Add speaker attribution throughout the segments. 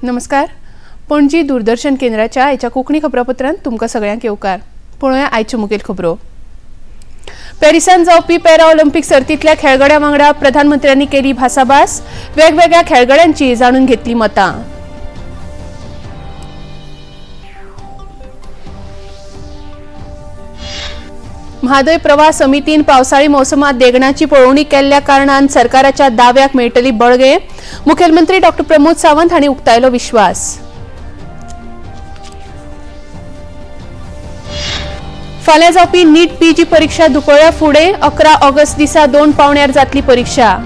Speaker 1: नमस्कार, पणजी दूरदर्शन केंद्राच्या आयच्या कोंकणी खबरापत्रांत तुमकां सगळ्यांक येवकार. पळोवया आयच्यो मुखेल खबरो. पॅरिसांत जावपी पॅरा ऑलिम्पिक सर्तींतल्या खेळगड्यां वांगडा प्रधानमंत्र्यांनी केली भासाभास, वेगवेगळ्या खेळगड्यांची जाणून घेतली मतां. म्हादय प्रवाह समितीन पावसाळी मोसमात देगणाची पळोवणी केल्ल्या कारणान सरकाराच्या दाव्याक मेळटली बळगें, मुखेलमंत्री डॉ प्रमोद सावंत हांणी उक्तायलो विश्वास. फाल्यां जावपी नीट पीजी परीक्षा दुकळ्या फुडें 11 ऑगस्ट दिसा 2 पावण्यार जातली परीक्षा.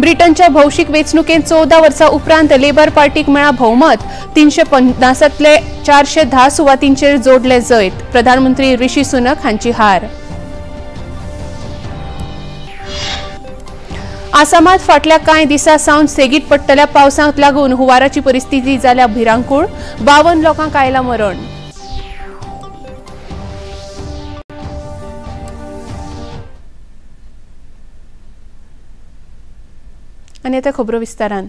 Speaker 1: ब्रिटनच्या भौशीक वेंचणुकेंत 14 वर्सां उपरांत लेबर पार्टीक मेळ्ळा भोवमत, 350तले 410 सुवातींचेर जोडले जैत, प्रधानमंत्री ऋषी सुनक हांची हार. आसामात फाटल्या कांय दिसां सावन सेगीत पडटल्या पावसाक लागून हुंवाराची परिस्थिती जाल्या भिरांकूळ, 52 लोकांक आयला मरण. आनी आतां खबरो विस्तारान.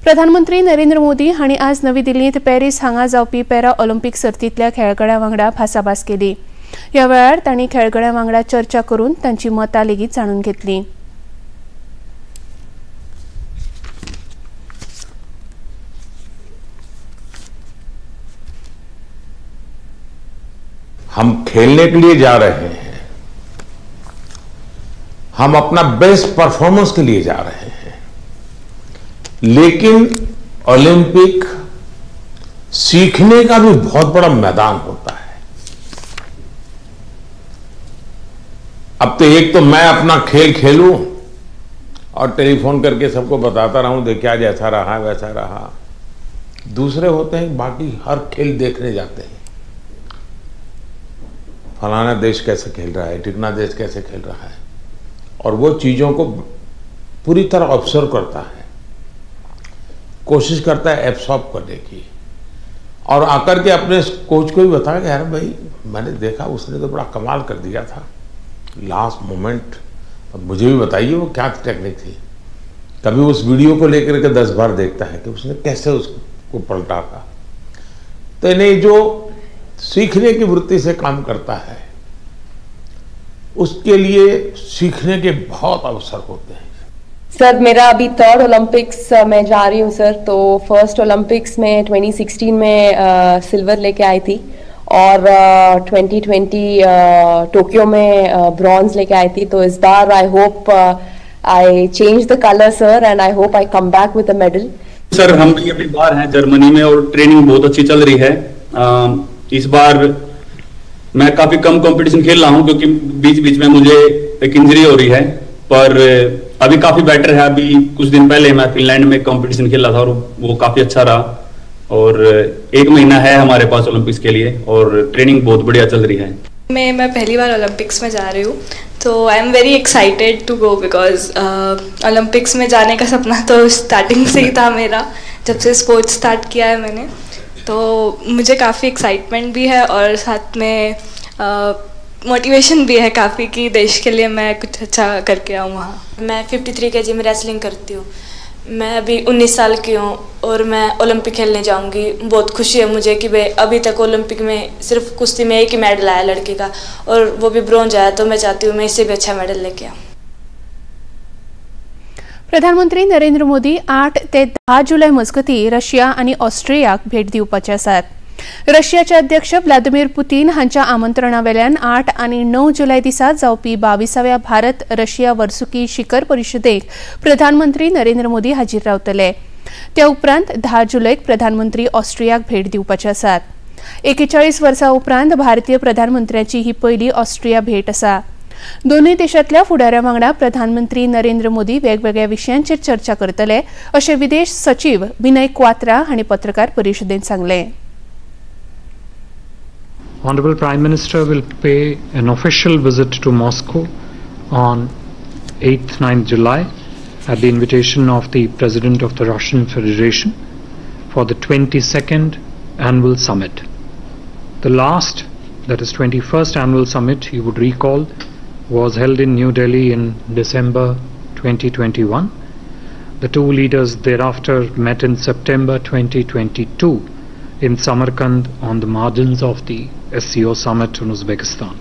Speaker 1: प्रधानमंत्री नरेंद्र मोदी हांणी आज नवी दिल्लींत पॅरीस हांगा जावपी पॅरा ऑलिम्पिक सर्तींतल्या खेळगड्यां वांगडा भासाभास केली. ह्या वेळार तांणी खेळगड्यां वांगडा चर्चा करून तांची मतां लेगीत जाणून घेतली.
Speaker 2: हम खेलने के लिए जा रहे हैं, हम अपना बेस्ट परफॉर्मेंस के लिए जा रहे हैं, लेकिन ओलंपिक सीखने का भी बहुत बड़ा मैदान होता है. अब तो एक तो मैं अपना खेल खेलूं और टेलीफोन करके सबको बताता रहूं, देखिए आज ऐसा रहा वैसा रहा. दूसरे होते हैं बाकी हर खेल देखने जाते हैं, फलाना देश कैसे खेल रहा है, टिकना देश कैसे खेल रहा है, और वो चीज़ों को पूरी तरह ऑब्जर्व करता है, कोशिश करता है एब्सॉर्ब करने की, और आकर के अपने कोच को भी बताया कि यार भाई मैंने देखा उसने तो बड़ा कमाल कर दिया था लास्ट मोमेंट, अब मुझे भी बताइए वो क्या टेक्निक थी. कभी उस वीडियो को लेकर के 10 बार देखता है कि उसने कैसे उसको पलटा था. तो इन्हें जो सीखने की वृत्ति से काम करता है उसके लिए सीखने के बहुत अवसर होते हैं.
Speaker 3: सर मेरा अभी 3rd Olympics में जा रही हूँ सर. तो फर्स्ट ओलंपिक्स में 2016 में सिल्वर लेके आई थी और 2020 टोक्यो में ब्रॉन्ज लेके आई थी. तो इस bar I hope I change the colour sir and I hope I come back with a medal.
Speaker 4: Sir हम भी अभी बाहर हैं जर्मनी में और ट्रेनिंग बहुत अच्छी चल रही है. इस बार मैं काफी कम कंपटीशन खेल रहा हूं क्योंकि बीच बीच में मुझे एक इंजरी हो रही है, पर अभी काफी बेटर है. अभी कुछ दिन पहले मैं फिनलैंड में कंपटीशन खेला था और वो काफी अच्छा रहा. और 1 महीना है हमारे पास ओलंपिक्स के लिए और ट्रेनिंग बहुत बढ़िया चल रही है.
Speaker 5: मैं पहली बार ओलंपिक्स में जा रही हूँ तो I am very excited to go because Olympics में जाने का सपना तो स्टार्टिंग से ही था मेरा, जब से स्पोर्ट्स स्टार्ट किया है मैंने. तो मुझे काफ़ी एक्साइटमेंट भी है और साथ में मोटिवेशन भी है काफ़ी कि देश के लिए मैं कुछ अच्छा करके आऊँ वहाँ.
Speaker 6: मैं 53 kg में रेसलिंग करती हूँ. मैं अभी 19 साल की हूँ और मैं ओलंपिक खेलने जाऊँगी. बहुत खुशी है मुझे कि भाई अभी तक ओलंपिक में सिर्फ कुश्ती में एक ही मेडल आया लड़के का और वो भी ब्रॉन्ज आया, तो मैं चाहती हूँ मैं इससे भी अच्छा मेडल लेके आऊँ.
Speaker 1: प्रधानमंत्री नरेंद्र मोदी 8 ते 10 जुलै मजगती रशिया आनी ऑस्ट्रियाक भेट दिवपाचे आसात. रशियाचे अध्यक्ष व्लादिमीर पुतीन हांच्या आमंत्रणावेल्यान 8 आनी 9 जुलै दिसा जावपी 22व्या भारत रशिया वर्सुकी शिखर परिशदेक प्रधानमंत्री नरेंद्र मोदी हाजीर रावतले. त्या उपरांत 10 जुलैक प्रधानमंत्री ऑस्ट्रियाक भेट दिवपाचे आसात. 41 वर्सां उपरांत भारतीय प्रधानमंत्र्याची ही पयली ऑस्ट्रिया भेट आसा. दोनूय देशांतल्या फुडाऱ्यां वांगडा प्रधानमंत्री नरेंद्र मोदी वेगवेगळ्या विशयांचेर चर्चा करतले अशें विदेश सचीव विनय क्वात्रा हांणी पत्रकार परिशदेंत सांगलें.
Speaker 7: Honorable Prime Minister will pay an official visit to Moscow on 8th, 9th July at the invitation of the President of the Russian Federation for the 22nd annual summit. The last that is 21st annual summit, you would recall, was held in New Delhi in December 2021. The two leaders thereafter met in September 2022 in Samarkand on the margins of the SCO summit in Uzbekistan.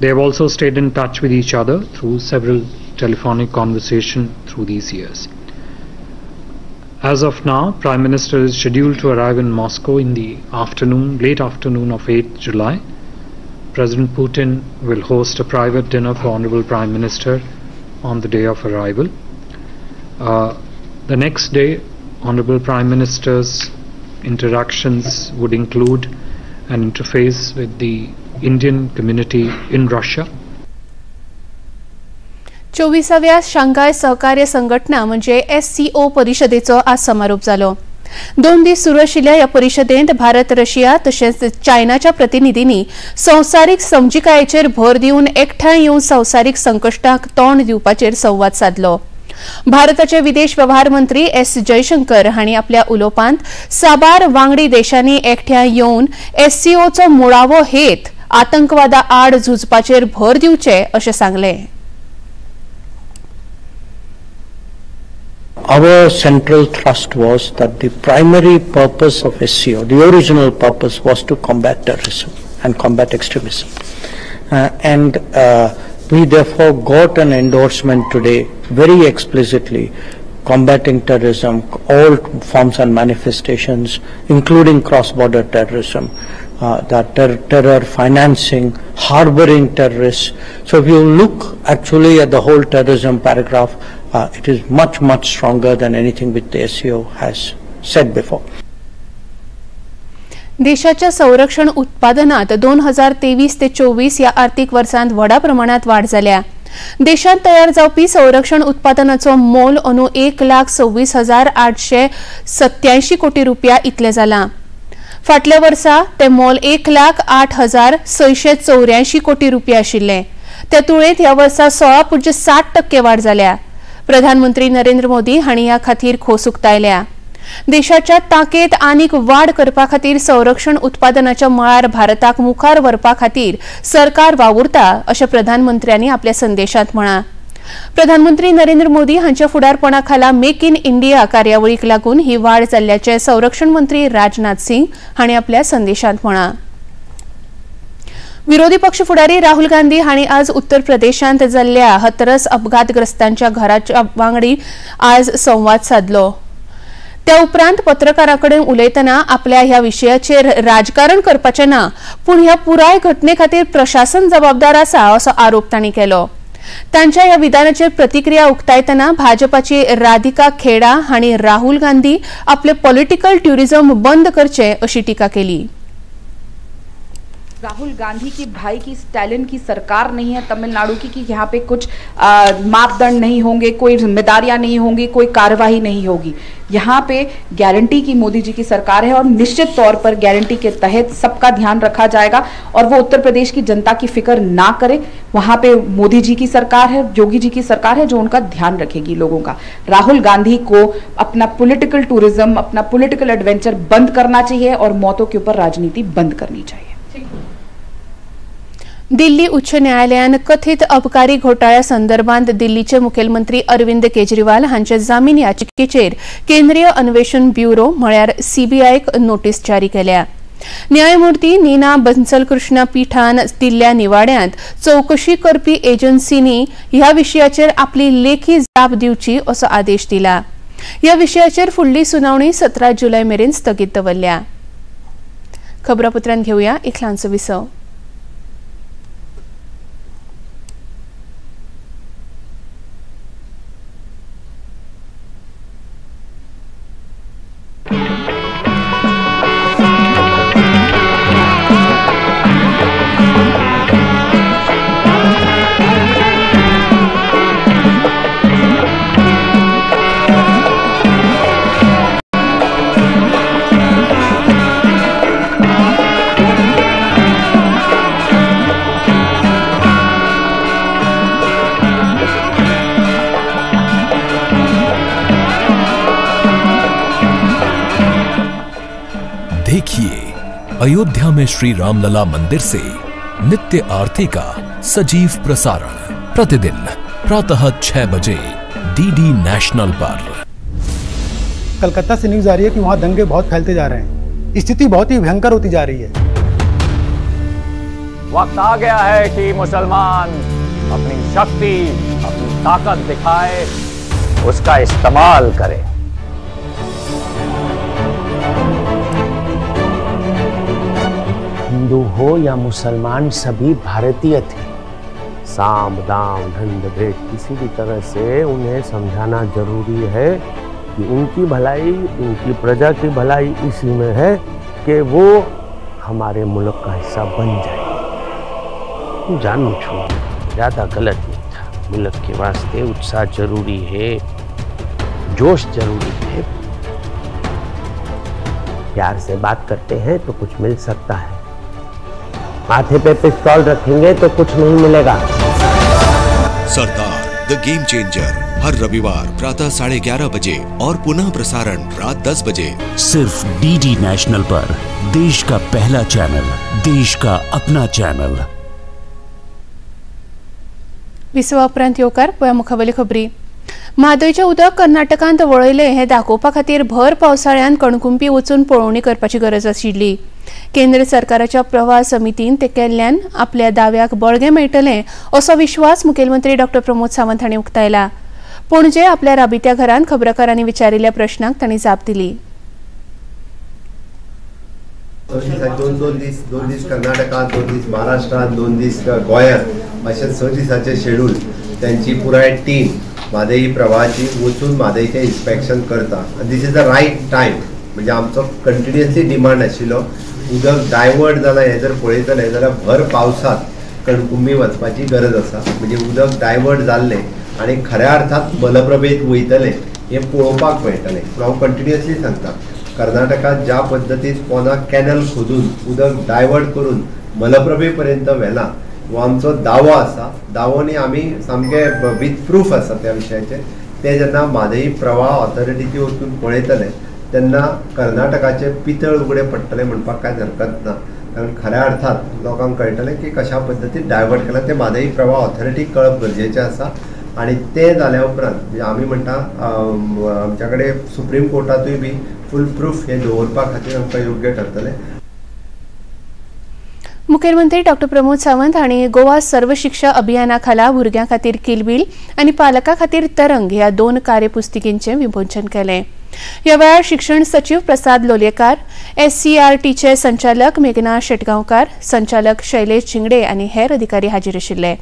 Speaker 7: They have also stayed in touch with each other through several telephonic conversations through these years. As of now, Prime Minister is scheduled to arrive in Moscow in the afternoon, late afternoon of 8th July. President Putin will host a private dinner for Honorable Prime Minister on the day of arrival. The next day, Honorable Prime Minister's interactions would include an interface with the Indian community in Russia.
Speaker 1: 24व्या Shanghai सहकार्य संघटना म्हणजे SCO परिषदेचो आज समारोप जालो. 2 दीस सुरू आशिल्ल्या ह्या परिषदेंत भारत, रशिया तशेंच चायनाच्या प्रतिनिधींनी संवसारीक समजिकायेचेर भर दिवन एकठांय येवन संवसारीक संकश्टांक तोंड दिवपाचेर संवाद सादलो. भारताचे विदेश व्यवहार मंत्री एस जयशंकर हांणी आपल्या उलोवपांत साबार वांगडी देशांनी एकठांय येवन एससीओचो मुळावो हेत आतंकवादा आड झुजपाचेर भर दिवचे अशें सांगलें.
Speaker 8: Our central thrust was that the primary purpose of SCO, the original purpose, was to combat terrorism and combat extremism. And we therefore got an endorsement today very explicitly combating terrorism, all forms and manifestations, including cross-border terrorism, that terror financing, harboring terrorists. So if you look actually at the whole terrorism paragraph, it is much, much stronger than anything which the SCO has said before.
Speaker 1: देशाच्या संरक्षण उत्पादनात 2023 ते 24 या आर्थिक वर्षांत व्हडा प्रमाणात वाढ जाल्या. देशात तयार जावपी संरक्षण उत्पादनाचो मोल अंदू 1,26,887 कोटी रुपया इतले जाला. फाटल्या वर्सा ते मोल 1,08,684 कोटी रुपया आशिल्ले. त्या तुळेंत ह्या वर्सा 16.7% वाढ जाल्या. प्रधानमंत्री नरेंद्र मोदी हांणी ह्या खातीर खोस उक्तायल्या. देशाच्या ताकेत आनीक वाड करपा खातीर संरक्षण उत्पादनाच्या मळार भारताक मुखार व्हरपा खातीर सरकार वावुरता अशें प्रधानमंत्र्यांनी आपल्या संदेशांत म्हळां. प्रधानमंत्री नरेंद्र मोदी हांच्या फुडारपणा खाला मेक इन इंडिया कार्यावळीक लागून ही वाड जाल्ल्याचें संरक्षण मंत्री राजनाथ सिंग हांणी आपल्या संदेशांत म्हळां. विरोधी पक्ष फुडारी राहुल गांधी हांणी आज उत्तर प्रदेशांत जाल्ल्या हतरस अपघातग्रस्तांच्या घराच्या वांगडी आज संवाद सादलो. त्या उपरांत पत्रकारां कडेन उलयतना आपल्या ह्या विशयाचेर राजकारण करपाचें ना, पूण ह्या पुराय घटने खातीर प्रशासन जबाबदार आसा असो आरोप तांणी केलो. तांच्या ह्या विधानाचेर प्रतिक्रिया उक्तायतना भाजपाची राधिका खेडा हांणी राहुल गांधी आपले पॉलिटिकल ट्युरिझम बंद करचे अशी टीका केली.
Speaker 9: राहुल गांधी की भाई की स्टालिन की सरकार नहीं है तमिलनाडु की कि यहाँ पे कुछ मापदंड नहीं होंगे, कोई जिम्मेदारियां नहीं होंगी, कोई कार्रवाई नहीं होगी। यहाँ पे गारंटी की मोदी जी की सरकार है और निश्चित तौर पर गारंटी के तहत सबका ध्यान रखा जाएगा और वो उत्तर प्रदेश की जनता की फिक्र ना करे। वहाँ पे मोदी जी की सरकार है, योगी जी की सरकार है जो उनका ध्यान रखेगी लोगों का। राहुल गांधी को अपना पॉलिटिकल टूरिज्म, अपना पॉलिटिकल एडवेंचर बंद करना चाहिए और मौतों के ऊपर राजनीति बंद करनी चाहिए।
Speaker 1: दिल्ली उच्च न्यायालयान कथित अबकारी घोटाळ्या संदर्भात दिल्लीचे मुखेलमंत्री अरविंद केजरीवाल हांचे जामीन याचिकेचेर केंद्रीय अन्वेषण ब्युरो म्हळ्यार सीबीआयक नोटीस जारी केल्या। न्यायमूर्ती नीना बन्सल कृष्णा पीठान दिल्ल्या निवाड्यांत चौकशी करपी एजन्सींनी ह्या विशयाचेर आपली लेखी जाप दिवची असो आदेश दिला। ह्या विशयाचेर फुडली सुनावणी 17 जुलय मेरेन स्थगीत दवरल्या। खबरापत्रांत घेवया एक ल्हानसो विसव।
Speaker 10: देखिए अयोध्या में श्री रामलला मंदिर से नित्य आरती का सजीव प्रसारण प्रतिदिन प्रातः 6 बजे डीडी नेशनल पर।
Speaker 11: कलकत्ता से न्यूज आ रही है कि वहां दंगे बहुत फैलते जा रहे हैं, स्थिति बहुत ही भयंकर होती जा रही है।
Speaker 12: वक्त आ गया है कि मुसलमान अपनी शक्ति, अपनी ताकत दिखाए, उसका इस्तेमाल करे।
Speaker 13: हिंदू हो या मुसलमान, सभी भारतीय थे। साम दाम दंड भेद किसी भी तरह से उन्हें समझाना जरूरी है कि उनकी भलाई, उनकी प्रजा की भलाई इसी में है कि वो हमारे मुल्क का हिस्सा बन जाए। जानू छू ज़्यादा गलत नहीं था। मुल्क के वास्ते उत्साह जरूरी है, जोश जरूरी है। प्यार से बात करते हैं तो कुछ मिल सकता है, माथे पे पिस्तौल रखेंगे तो कुछ नहीं मिलेगा।
Speaker 14: सरदार the game changer हर रविवार प्रातः 11:30 बजे और पुनः प्रसारण रात 10 बजे,
Speaker 15: सिर्फ डीडी नेशनल पर। देश का पहला चैनल, देश का अपना चैनल।
Speaker 1: विसवा उपरांत येवकार पळया मुखावेली खबरी। म्हादयचें उदक कर्नाटकांत वळयलें हें दाखोवपा खातीर भर पावसाळ्यांत कणकुंबी वचून पळोवणी करपाची गरज आशिल्ली। केंद्र सरकाराच्या प्रवाह समितीन ते केल्ल्यान आपल्या दाव्याक बळगें मेळटलें असो विश्वास मुखेलमंत्री डॉ प्रमोद सावंत हांणी उक्तायला। पणजे आपल्या राबित्या घरांत खबराकारांनी विचारिल्ल्या प्रश्नाक तांणी जाप दिली।
Speaker 16: दोन दीस कर्नाटकांत, 2 दीस महाराष्ट्रांत, 2 दीस गोंयांत, अशें 6 दिसांचें शेड्यूल तांची पुराय टीम म्हादई प्रवाहाची वचून म्हादईचें इन्स्पेक्शन करता। This is the right time. म्हणजे आमचो कंटिन्युअसली डिमांड आशिल्लो उदक डायवर्ट जालां हें जर पळयतलें जाल्यार भर पावसांत कणकुंबी वचपाची गरज आसा। म्हणजे उदक डायवर्ट जाल्लें आनी खऱ्या अर्थात मलप्रभेंत वयतलें हें पळोवपाक मेळटलें। पूण हांव कंटिन्युअसली सांगता, कर्नाटकांत ज्या पद्दतीन पोना कॅनल खोदून उदक डायवर्ट करून मलप्रभे पर्यंत व्हेलां हो आमचो दावो आसा। दावो न्ही, आमी सामके विथ प्रूफ आसा त्या विशयाचेर। ते जेन्ना म्हादई प्रवाह ऑथॉरिटीचे वचून पळयतले तेन्ना कर्नाटकाचे पितळ उगडे पडटले म्हणपाक कांयच हरकत ना। कारण खऱ्या अर्थात लोकांक कळटलें की कशा पद्दतीन डायवर्ट केलां तें म्हादई प्रवाह ऑथॉरिटीक कळप गरजेचें आसा। आनी तें जाल्या उपरांत म्हणजे आमी म्हणटा आमच्या कडेन सुप्रीम कोर्टांतूय बी फूल प्रूफ हें दवरपा खातीर आमकां योग्य ठरतलें।
Speaker 1: मुखेलमंत्री डॉ प्रमोद सावंत हांणी गोवा सर्व शिक्षा अभियाना खाला भुरग्यां खातीर किलबील आनी पालकां खातीर तरंग ह्या 2 कार्यपुस्तिकेंचें विमोचन केलें। ह्या वेळार शिक्षण सचीव प्रसाद लोलयेकार, एससीआरटीचे संचालक मेघना शेटगांवकार, संचालक शैलेश झिंगडे आनी हेर अधिकारी हाजीर आशिल्ले।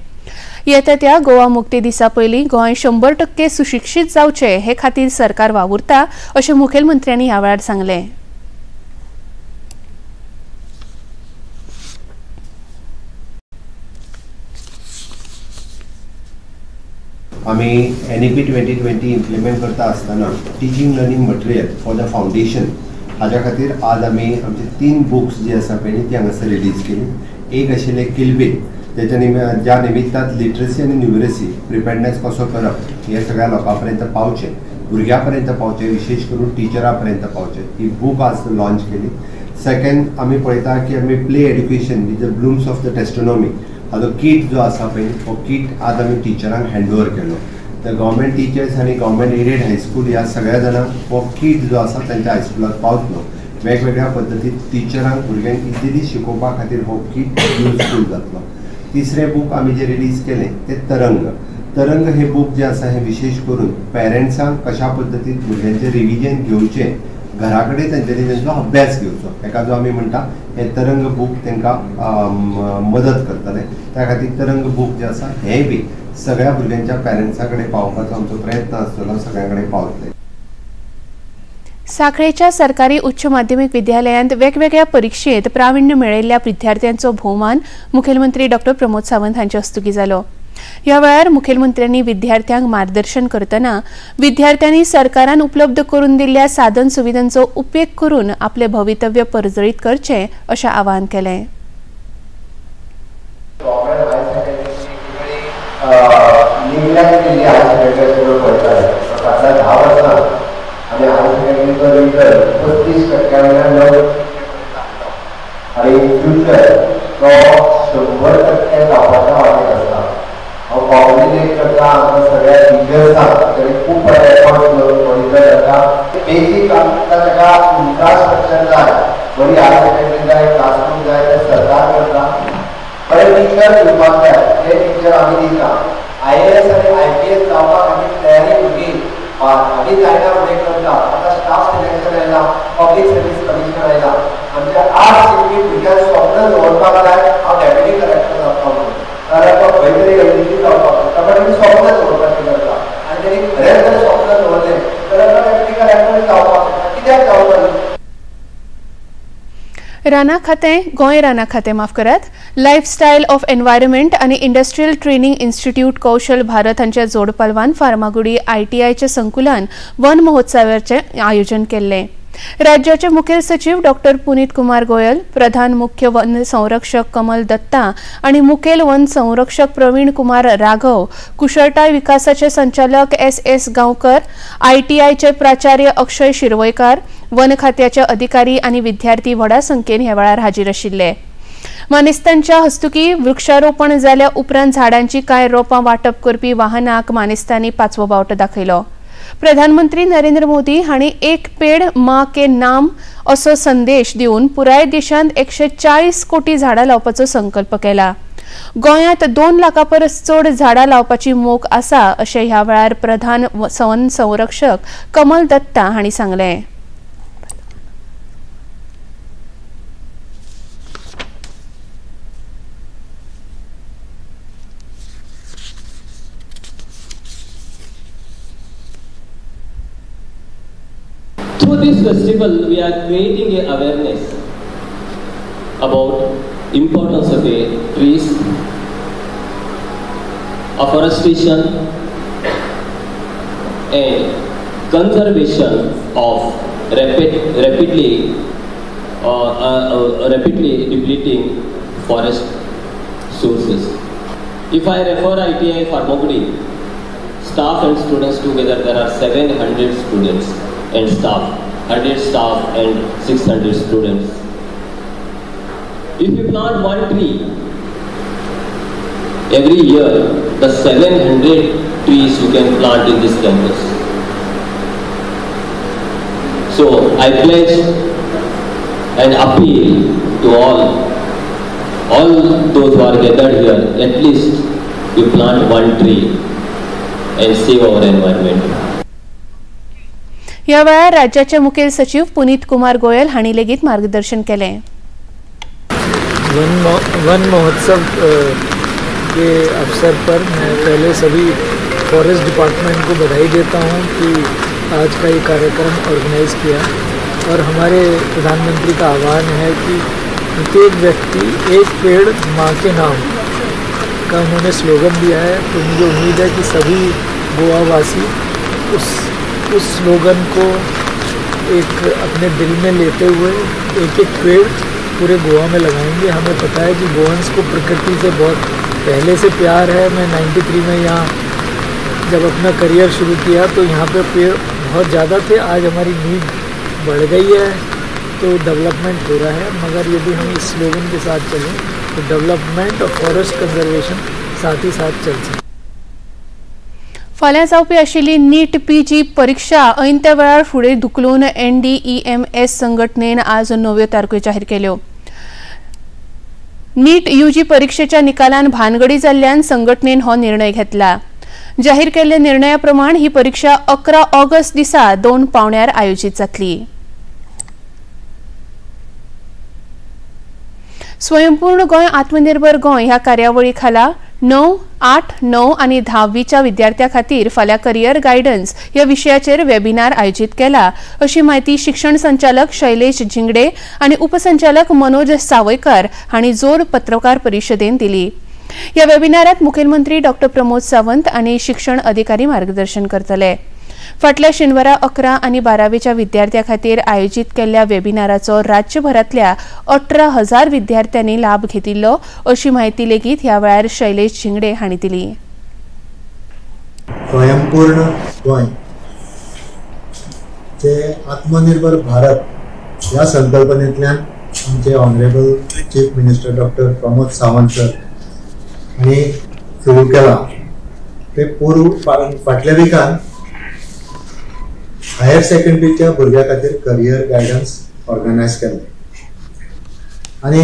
Speaker 1: येता त्या गोवा मुक्ती दिसा पयलीं गोंय 100% सुशिक्षीत जावचें हे खातीर सरकार वावुरता अशें मुखेलमंत्र्यांनी ह्या वेळार सांगलें।
Speaker 16: आमी NEP 2020 implement करता आसतना teaching learning material for the foundation हाज्या खातीर आज आमी आमचे 3 बुक्स जे आसा पळय ती हांगासर रिलीज केली। एक आशिल्लें किलबील, तेच्या ज्या निमित्तान लिटरसी आनी न्युमरसी प्रिपेडनेस कसो करप हें सगळ्या लोकां पर्यंत पावचें, भुरग्यां पर्यंत पावचें, विशेश करून टिचरां पर्यंत पावचें, ही बूक आज लॉन्च केली। सेकंड आमी पळयता की आमी play education with the Bloom's of the taxonomy हाजो कीट जो आसा पळय हो कीट आज आमी टिचरांक हँड ओवर केलो। तर गव्हर्मेंट टिचर्स आनी गव्हर्मेंट एडेड हायस्कूल ह्या सगळ्या जाणांक हो कीट जो आसा तांच्या हायस्कुलांत पावतलो। वेगवेगळ्या पद्दतीन टिचरांक भुरग्यांक इजिली शिकोवपा खातीर हो कीट युजफूल जातलो। तिसरें बूक आमी जे रिलीज केलें तें तरंग। तरंग हे बूक जे आसा हें विशेश करून पेरंट्सांक कशा पद्दतीन भुरग्यांचें रिविजन घेवचें, घरा कडेन तेंच्यांनी तेंचो अभ्यास घेवचो, हेका जो आमी म्हणटा हें तरंग बूक तांकां मदत करतलें। त्या खातीर तरंग बूक जे आसा हें बी सगळ्या भुरग्यांच्या पेरंट्सां कडेन पावोवपाचो आमचो प्रयत्न आसतलो, सगळ्यां कडेन पावतले।
Speaker 1: साखळेच्या सरकारी उच्च माध्यमिक विद्यालयांत वेगवेगळ्या परिक्षेत प्रावीण्य मेळयल्ल्या विद्यार्थ्यांचो भोवमान मुखेलमंत्री डॉ प्रमोद सावंत हांचे हस्तुकीं जालो। ह्या वेळार मुखेलमंत्र्यांनी विद्यार्थ्यांक मार्गदर्शन करतना विद्यार्थ्यांनी सरकारान उपलब्ध करून दिल्ल्या साधन सुविधांचो उपेग करून आपले भवितव्य परजळीत करचें अशें आवाहन केलें।
Speaker 16: तांकां इन्फ्रास्ट्रक्चर जाय, बरी हायर सेकंडरी जाय, क्लासरूम जाय, ते सरकार करता. बरे टिचर दिवपाक जाय, ते टिचर आमी दिता. IAS आनी IPS जावपा खातीर तयारी भुरगीं आमी जायना फुडें करता. आतां स्टाफ सिलेक्शन आयला, पब्लीक सर्वीस कमिशन आयला. आमच्या 8 शिकपी भुरग्यांक स्वप्न दवरपाक जाय, हांव डेप्युटी कलेक्टर जावपाक म्हणून, नाजाल्यार तो खंय तरी एलडीसी जावपाक शकता, पण तेणी स्वप्न दवरपाचें करता. आनी तेणी खरेंच जर स्वप्न दवरलें जाल्यार तो डेप्युटी कलेक्टर जावपाक शकता. कित्याक जावपाक?
Speaker 1: राना खातें, गोंय राना खातें माफ करात, लायफस्टायल ऑफ एनवायरमेंट आनी industrial training institute Kaushal Bharat हांच्या जोडपालवान फार्मागुडी ITIच्या संकुलान वन महोत्सवाचें आयोजन केल्लें. राज्याचे मुखेल सचिव डॉक्टर पुनीत कुमार गोयल, प्रधान मुख्य वन संरक्षक कमल दत्ता आनी मुखेल वन संरक्षक प्रवीण कुमार राघव, कुशळटाय विकासाचे संचालक SS गांवकर, ITIचे प्राचार्य अक्षय शिरवयकार, वन खात्याचे अधिकारी आनी विद्यार्थी व्हडा संख्येन ह्या वेळार हाजीर आशिल्ले. मानेस्तांच्या हस्तुकी वृक्षारोपण जाल्या उपरांत झाडांची कांय रोपां वांटप करपी वाहनाक मानेस्तांनी पांचवो बावटो दाखयलो. प्रधानमंत्री नरेंद्र मोदी हांणी एक पेड मां के नाम असो संदेश दिवन पुराय देशांत 140 कोटी झाडां लावपाचो संकल्प केला. गोंयांत 2 लाखां परस चड झाडां लावपाची मोख आसा अशें ह्या वेळार प्रधान वन संरक्षक कमल दत्ता हांणी सांगलें.
Speaker 17: Through this festival, we are creating an awareness about importance of a trees, afforestation and conservation of rapidly depleting forest sources. If I refer ITI Farmagudi, staff and students together, there are 700 students and staff, 100 staff and 600 students. If you plant one tree every year, the 700 trees you can plant in this campus. So I pledge and appeal to all those who are gathered here, at least you plant one tree and save our environment.
Speaker 1: ह्या वेळार राज्याचे मुखेल सचिव पुनीत कुमार गोयल हांणी लेगीत मार्गदर्शन केलें.
Speaker 18: One महोत्सव के अवसर पर मैं पहले सभी फॉरेस्ट डिपार्टमेंट को बधाई देता हूं कि आज का ये कार्यक्रम ऑर्गेनाइज़ किया, और हमारे प्रधानमंत्री का आह्वान है कि प्रत्येक व्यक्ति एक पेड़ माँ के नाम का उन्होंने स्लोगन दिया है। तो मुझे उम्मीद है कि सभी गोवावासी उस स्लोगन को एक अपने दिल में लेते हुए एक एक पेड़ पूरे गोवा में लगाएंगे। हमें पता है कि गोवंस को प्रकृति से बहुत पहले से प्यार है। मैं 93 में यहाँ जब अपना करियर शुरू किया तो यहाँ पे पेड़ बहुत ज़्यादा थे। आज हमारी नीड बढ़ गई है तो डेवलपमेंट हो रहा है, मगर यदि हम इस स्लोगन के साथ चलें तो डेवलपमेंट और फॉरेस्ट कंजर्वेशन साथ ही साथ चल सकते।
Speaker 1: फाल्यां जावपी आशिल्ली नीट पीजी परीक्षा ऐन त्या वेळार फुडें धुकलून NDEMS संघटनेन आज नव्यो तारखो जाहीर केल्यो. नीट UG परीक्षेच्या निकालान भानगडी जाल्ल्यान संघटनेन हो निर्णय घेतला. जाहीर केल्ल्या निर्णया प्रमाण ही परीक्षा 11 ऑगस्ट दिसा 2 पावण्यार आयोजीत जातली. स्वयंपूर्ण गोंय आत्मनिर्भर गोंय ह्या कार्यावळी खाला 9, 8, 9 आनी 10वीच्या विद्यार्थ्यां खातीर फाल्यां करियर गायडन्स ह्या विशयाचेर वेबिनार आयोजीत केला अशी म्हायती शिक्षण संचालक शैलेश झिंगडे आनी उपसंचालक मनोज सावयकर हांणी जोड पत्रकार परिशदेन दिली. ह्या वेबिनारात मुखेलमंत्री डॉक्टर प्रमोद सावंत आनी शिक्षण अधिकारी मार्गदर्शन करतले. फाटल्या शेनवारा 11 आनी 12वीच्या विद्यार्थ्यां खातीर आयोजीत केल्ल्या वेबिनाराचो राज्यभरांतल्या 18,000 विद्यार्थ्यांनी लाभ घेतिल्लो अशी म्हायती लेगीत ह्या वेळार शैलेश झिंगडे हांणी दिली.
Speaker 19: स्वयंपूर्ण गोंय जे आत्मनिर्भर भारत ह्या संकल्पनेंतल्यान आमचे honourable chief minister doctor Pramod Sawant sir हांणी सुरू केला. ते पोरू फाटल्या विकान हायर सेकंडरीच्या भुरग्यां खातीर करियर गायडन्स ऑर्गनायज केल्लें आनी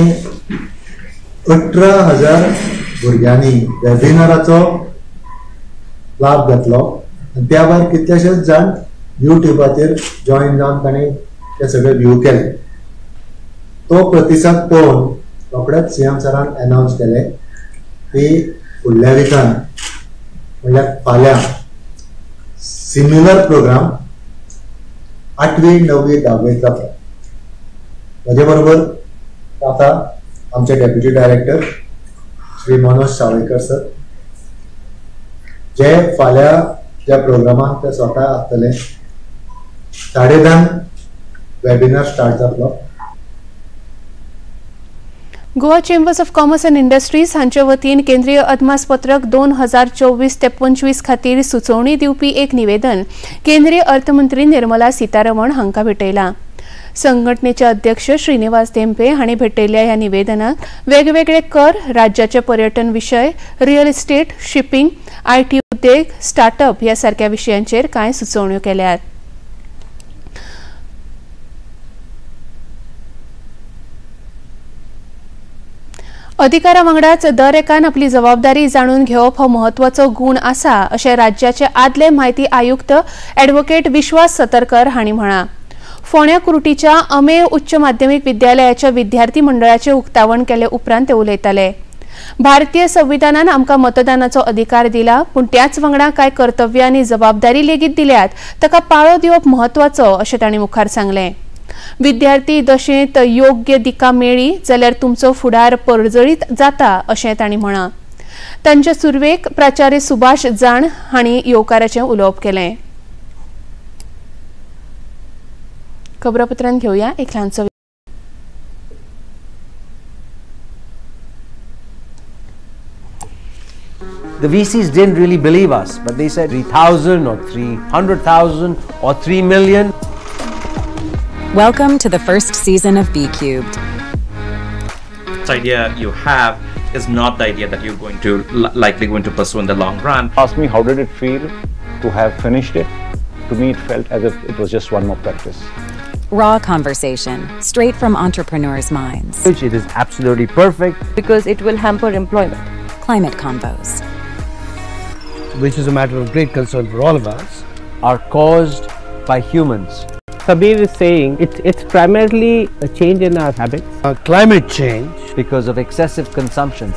Speaker 19: 18,000 भुरग्यांनी वेबिनाराचो लाभ घेतलो आनी त्या भायर कितलेशेच जाण युट्यूबाचेर जॉयन जावन तांणी ते सगळे व्यू केले. तो प्रतिसाद पळोवन रोखडेच सीएम सरान अनावन्स केलें की फुडल्या विकान म्हणल्यार फाल्यां सिमिलर प्रोग्राम 8वी 9वी 10वीक जातलो. म्हजे बरोबर आतां आमचे deputy director Shri Manoj Sawaikar sir, जे फाल्यां ज्या प्रोग्रामाक ते स्वता आसतले. 10:30 वेबिनार स्टार्ट जातलो.
Speaker 1: Goa chambers of commerce and industries हांचे वतीन केंद्रीय अदमासपत्रक 2024 ते 25 खातीर सुचोवणी दिवपी एक निवेदन केंद्रीय अर्थमंत्री निर्मला सीतारमण हांकां भेटयलां. संघटनेचे अध्यक्ष श्रीनिवास धेंपे हांणी भेटयल्ल्या ह्या निवेदनाक वेगवेगळे कर, राज्याचे पर्यटन विशय, रियल इस्टेट, शिपिंग, IT उद्देग, स्टार्टअप ह्या सारक्या विशयांचेर कांय सुचोवण्यो केल्यात. अधिकारा वांगडाच दर एकान आपली जबाबदारी जाणून घेवप हो म्हत्वाचो गूण आसा अशें राज्याचे आदले म्हायती आयुक्त ॲडव्होकेट विश्वास सतरकर हांणी म्हळां. फोंड्या कुर्टीच्या अमेय उच्च माध्यमीक विद्यालयाच्या विद्यार्थी मंडळाचें उक्तावण केले उपरांत ते उलयताले. भारतीय संविधानान आमकां मतदानाचो अधिकार दिला, पूण त्याच वांगडा कांय कर्तव्यां आनी जबाबदारी लेगीत दिल्यात, ताका पाळो दिवप म्हत्वाचो अशें तांणी मुखार सांगलें. विद्यार्थी दशेंत योग्य दिका मेळ्ळी जाल्यार तुमचो फुडार परजळीत जाता अशें तांणी म्हळां. तांच्या सुरवेक प्राचार्य सुभाष जाण हांणी येवकाराचें उलोवप केलें. खबरापत्रांत घेवया एक ल्हानसो.
Speaker 20: The VCs didn't really believe us, but they said 3,000 or 300,000 or 3 million.
Speaker 21: Welcome to the first season of B Cubed.
Speaker 22: The idea you have is not the idea that you're going to likely going to pursue in the long run.
Speaker 23: Ask me how did it feel to have finished it? To me, it felt as if it was just one more practice.
Speaker 21: Raw conversation, straight from entrepreneurs' minds.
Speaker 20: It is absolutely perfect.
Speaker 24: Because it will hamper employment.
Speaker 21: Climate convos,
Speaker 25: which is a matter of great concern for all of us,
Speaker 20: are caused by humans.
Speaker 26: Sabir is saying it's primarily a change in our habits.
Speaker 25: Climate change.
Speaker 20: Because of excessive consumption.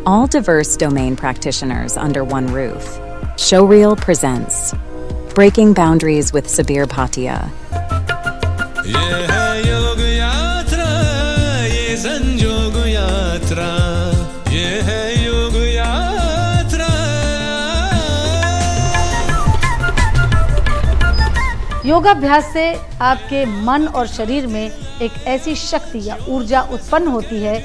Speaker 21: All diverse domain practitioners under one roof. Showreel presents Breaking Boundaries with Sabir Bhatia.
Speaker 27: योगाभ्यास से आपके मन और शरीर में एक AC शक्ति या ऊर्जा उत्पन्न होती है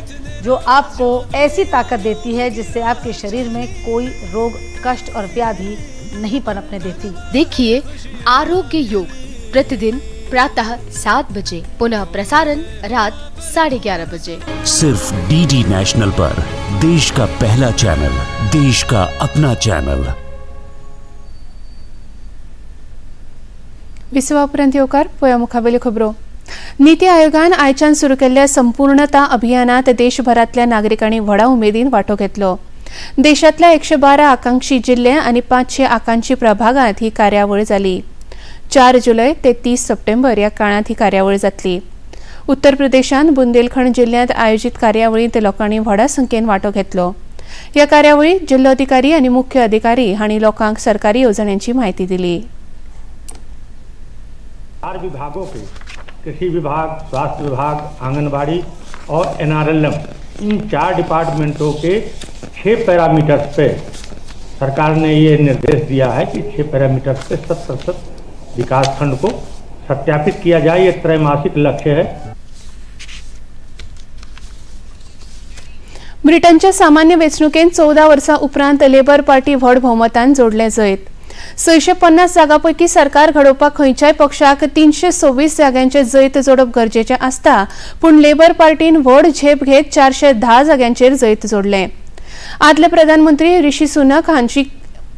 Speaker 27: जो आपको ऐसी ताकत देती है जिससे आपके शरीर में कोई रोग, कष्ट और व्याधि नहीं पनपने देती।
Speaker 28: देखिए आरोग्य योग प्रतिदिन प्रातः 7 बजे, पुनः प्रसारण रात 11:30 बजे,
Speaker 15: सिर्फ डीडी नेशनल पर, देश का पहला चैनल, देश का अपना चैनल।
Speaker 1: विसवा उपरांत येवकार पळोवया मुखावेल्यो खबरो। नीती आयोगान आयच्यान सुरू केल्ल्या संपूर्णता अभियानात देशभरांतल्या नागरिकांनी व्हडा उमेदीन वांटो घेतलो। देशांतल्या 112 आकांक्षी जिल्हे आनी 500 आकांक्षी प्रभागांत ही कार्यावळ जाली। 4 जुलय ते 30 सप्टेंबर ह्या काळांत ही कार्यावळ जातली। उत्तर प्रदेशांत बुंदेलखंड जिल्ह्यांत आयोजीत कार्यावळींत लोकांनी व्हडा संख्येन वांटो घेतलो। ह्या कार्यावळीत जिल्लोधिकारी आनी मुख्य अधिकारी हांणी लोकांक सरकारी येवजण्यांची म्हायती दिली।
Speaker 29: 4 विभागों के, कृषि विभाग, स्वास्थ्य विभाग, आंगनबाड़ी और एनआरएलएम, इन 4 डिपार्टमेंटों के 6 पैरामीटर्स पे सरकार ने ये निर्देश दिया है कि 6 पैरामीटर्स पे 100% विकास खंड को सत्यापित किया जाए। ये त्रैमासिक लक्ष्य है।
Speaker 1: ब्रिटनच्या सामान्य वेंचणुकेंत 14 वर्सां उपरांत लेबर पार्टी व्हड भोवमतान जोडलें जैत। 650 जागांपैकी सरकार घडोवपाक खंयच्याय पक्षाक 326 जाग्यांचे जैत जोडप गरजेचें आसता, पूण लेबर पार्टीन व्हड झेप घेत 410 जाग्यांचेर जैत जोडलें। आदले प्रधानमंत्री ऋषी सुनक हांची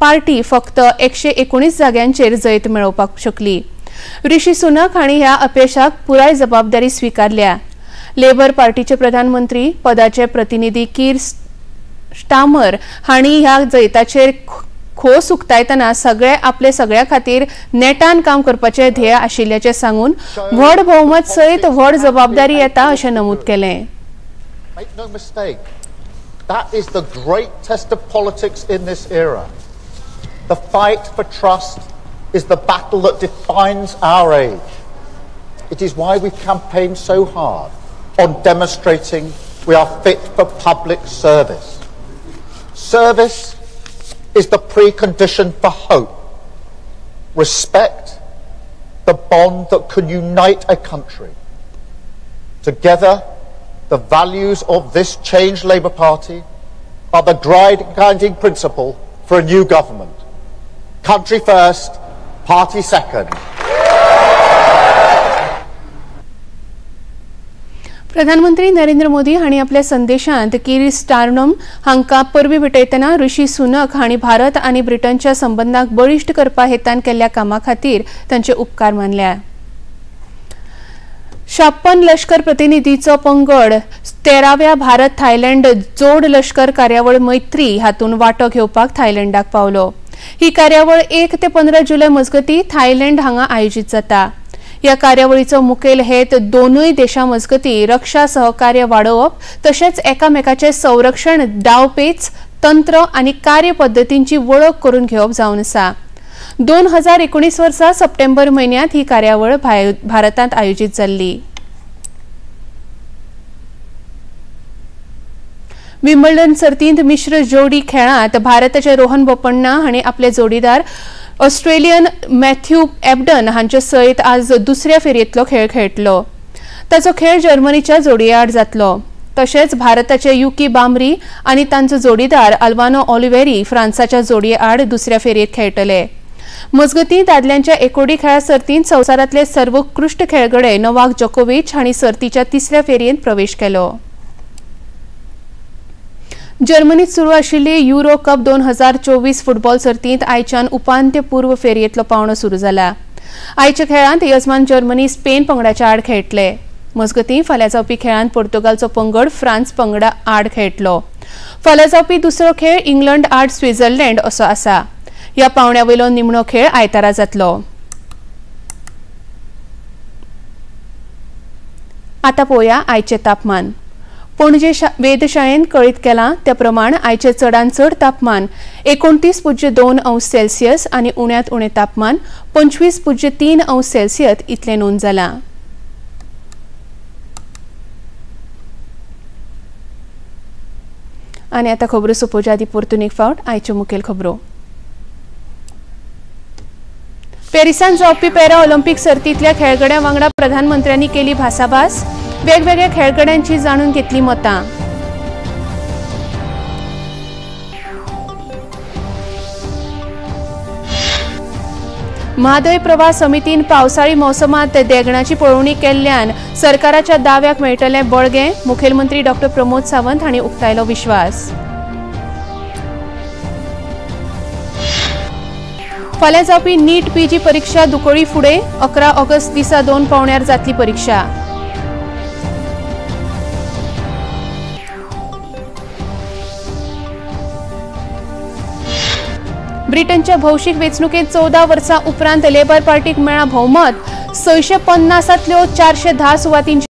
Speaker 1: पार्टी फक्त 119 जाग्यांचेर जैत मेळोवपाक शकली. ऋषी सुनक हांणी ह्या अपेशाक पुराय जबाबदारी स्विकारल्या. लेबर पार्टीचे प्रधानमंत्री पदाचे प्रतिनिधी कीर स्टामर हांणी ह्या जैताचेर खोस उक्तायतना सगळे आपले सगळ्या खातीर नेटान काम करपाचे ध्येय आशिल्ल्याचें सांगून व्हड भोवमत सयत व्हड जबाबदारी येता अशें नमूद केलें.
Speaker 2: Make no mistake, that is the great test of politics in this era. The fight for trust is the battle that defines our age. It is why we've campaigned so hard on demonstrating we are fit for public service. Service is the precondition for hope. Respect, the bond that can unite a country. Together, the values of this changed Labour Party are the guiding principle for a new government. Country first, party second.
Speaker 1: प्रधानमंत्री नरेंद्र मोदी हांणी आपल्या संदेशांत Keir Starmer हांकां परबीं भेटयतना ऋषी सुनक हांणी भारत आनी ब्रिटनच्या संबंदांक बळिश्ट करपा हेतान केल्ल्या कामा खातीर तांचे उपकार मानल्या. 56 लष्कर प्रतिनिधीचो पंगड 13व्या भारत थायलंड जोड लष्कर कार्यावळ मैत्री हातून वांटो घेवपाक थायलंडाक पावलो. ही कार्यावळ 1 ते 15 जुलय मजगती थायलंड हांगा आयोजीत जाता. ह्या कार्यावळीचो मुखेल हेत दोनूय देशां मजगती रक्षा सहकार्य वाडोवप तशेंच एकामेकाचे संरक्षण डावपेच तंत्र आनी कार्यपद्दतींची वळख करून घेवप जावन आसा. 2019 वर्सा सप्टेंबर म्हयन्यांत ही कार्यावळ भारतांत आयोजीत जाल्ली. विम्बल्डन सर्तींत मिश्र जोडी खेळांत भारताचे रोहन बोपण्णा हांणी आपले जोडीदार ऑस्ट्रेलियन मॅथ्यू एबडन हांचे सयत आज दुसऱ्या फेरयेंतलो खेळ खेळटलो. ताचो खेळ जर्मनीच्या जोडये आड जातलो. तशेंच भारताचे युकी बामरी आनी तांचो जोडीदार अल्वानो ऑलिव्हेरी फ्रांसाच्या जोडये आड दुसऱ्या फेरयेंत खेळटले. मजगतीं दादल्यांच्या एकोडी खेळा सर्तींत संवसारांतले सर्वोत्कृश्ट खेळगडे नोवाक जोकोविच हांणी सर्तीच्या तिसऱ्या फेरयेंत प्रवेश केलो. जर्मनीत सुरू आशिल्ली युरो कप 2024 फुटबॉल सर्तींत आयच्यान उपांत्यपूर्व फेरयेंतलो पावणो सुरू जाला. आयच्या खेळांत यजमान जर्मनी स्पेन पंगडाच्या आड खेळटले. मजगतीं फाल्यां जावपी खेळांत पोर्तुगालचो पंगड फ्रांस पंगडा आड खेळटलो. फाल्यां जावपी दुसरो खेळ इंग्लंड आड स्वित्झर्लंड असो आसा. ह्या पावण्या वयलो निमणो खेळ आयतारा जातलो. आतां पळोवया आयचें तापमान. पणजे वेधशाळेन कळीत केलां त्या प्रमाण आयचें चडांत चड तापमान 29.2 अंश सेल्सियस आनी उण्यांत उणें तापमान 25.3 अंश सेल्सियस इतलें नोंद जालां. आनी आतां खबरो सोंपोवच्या आदीं परतून एक फावट आयच्यो मुखेल खबरो. पॅरिसांत जावपी पॅरा ऑलिम्पिक सर्तींतल्या खेळगड्यां वांगडा प्रधानमंत्र्यांनी केली भासाभास. वेगवेगळ्या खेळगड्यांची जाणून घेतली मतां. म्हादय प्रवाह समितीन पावसाळी मोसमांत देगणाची पळोवणी केल्ल्यान सरकाराच्या दाव्याक मेळटलें बळगें. मुखेलमंत्री डॉ प्रमोद सावंत हांणी उक्तायलो विश्वास. फाल्यां जावपी नीट पीजी परिक्षा दुकोळी फुडें 11 ऑगस्ट दिसा 2 पावण्यार जातली परिक्षा. ब्रिटनच्या भौशीक वेंचणुकेंत 14 वर्सां उपरांत लेबर पार्टीक मेळ्ळां भोवमत. 650 410 सुवातींची